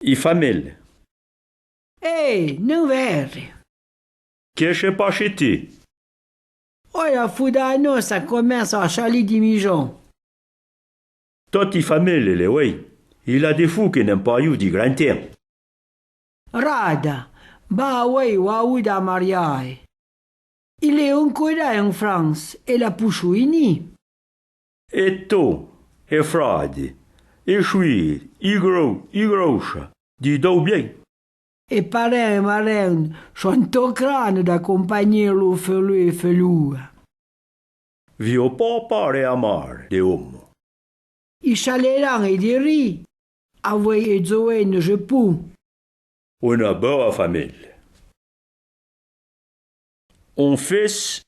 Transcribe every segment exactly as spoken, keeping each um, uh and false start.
I famèle. Eh, non vère. Que se passe-t-i? Ora fouda a nossa comensa a chalì di mijon. Tote i famèle l'è ouè. I l'a de fou que n'en pò iou di gran ten. Rada, ba ouè, ouè, ouè da mariae. I l'è ancora en France, e l'a pouchou ini. E to, e frade, e chuire, i grou, i groucha, di dou bien. E paren e maren son to crane da compagnì lo felou e feloua. Vio pò pare a mare de omo. I chaleran e de ri, avoué e zoène je pou. Ona boa famèle. On fes,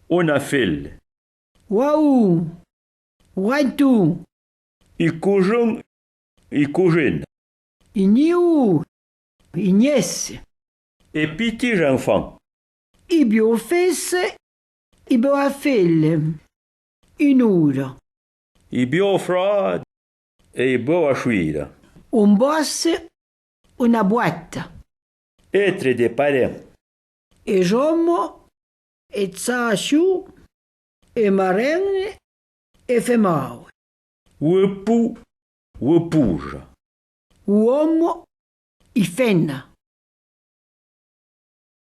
ona fele. Waou, wantou. I cojon, i cojena. I niou, i nièce. E piti enfan. I bio fes, i boa fele. I noura. I bio frade, e i boa chuira. On bosse, ona boata. Etre de paren. E j'omo, e tsachou, e maren, e femaoue. Ouè pou, ouè pouja. Ouomo, i fena.